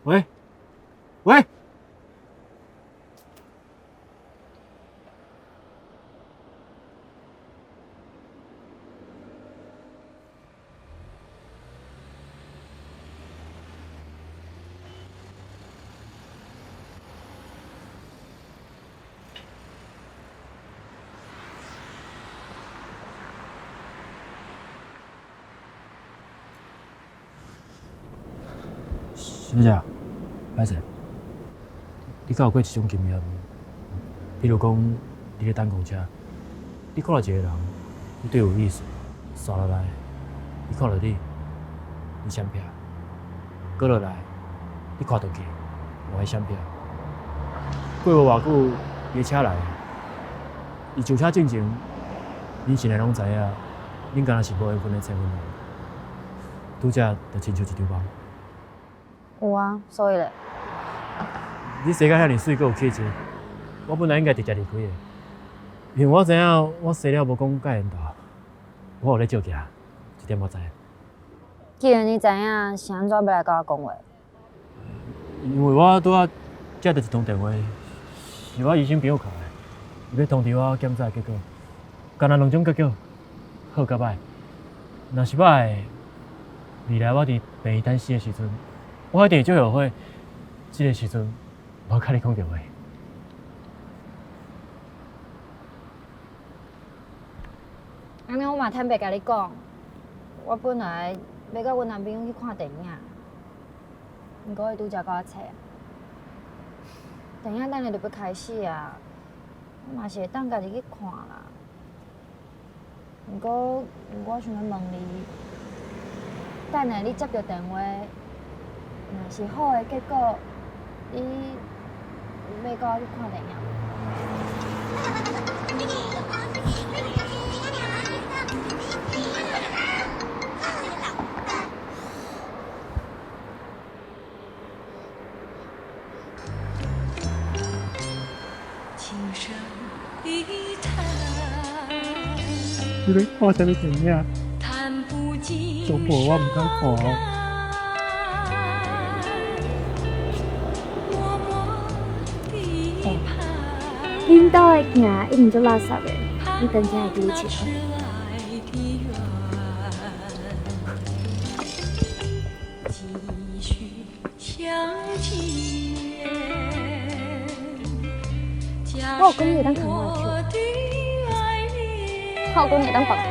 喂，喂。小姐，歹势，你敢有过这种经验？比如讲，你咧等公车，你看到一个人，你对伊有意思，煞落来，伊看著你，你闪避，阁落来，你看著佢，嘛會閃避。過無偌久，伊的車來，伊上車進前，恁心內攏知影，恁敢若是無緣分的冊份人，拄才就親像一場夢。有啊，所以咧？你生甲遐爾媠，閣有氣質，我本來應該直接離開的，因為我知影我生了無講佮緣投，我有咧照鏡，這點我知。既然你知影，是按怎欲來佮我講話？因為我拄仔接著一通電話，是我醫生朋友敲的，伊欲通知我檢查結果，敢若兩種結果，好佮歹。若是歹，未來我佇病院等死的時陣，我一定會足後悔，這个時陣無佮你講著話。按呢我嘛坦白共你講，我本來欲佮阮男朋友去看電影，毋過伊拄才佮我切。電影等下就欲開始啊，我嘛是會當家己去看啦。毋過我想欲問你，等下你接著電話，若是好的結果，你欲佮我去看電影無？你欲看啥物電影？都無我毋敢看。恁兜的囝已經足垃圾的，你當真會記得起？我有講你會當牽我的手，我有講你會當放屁。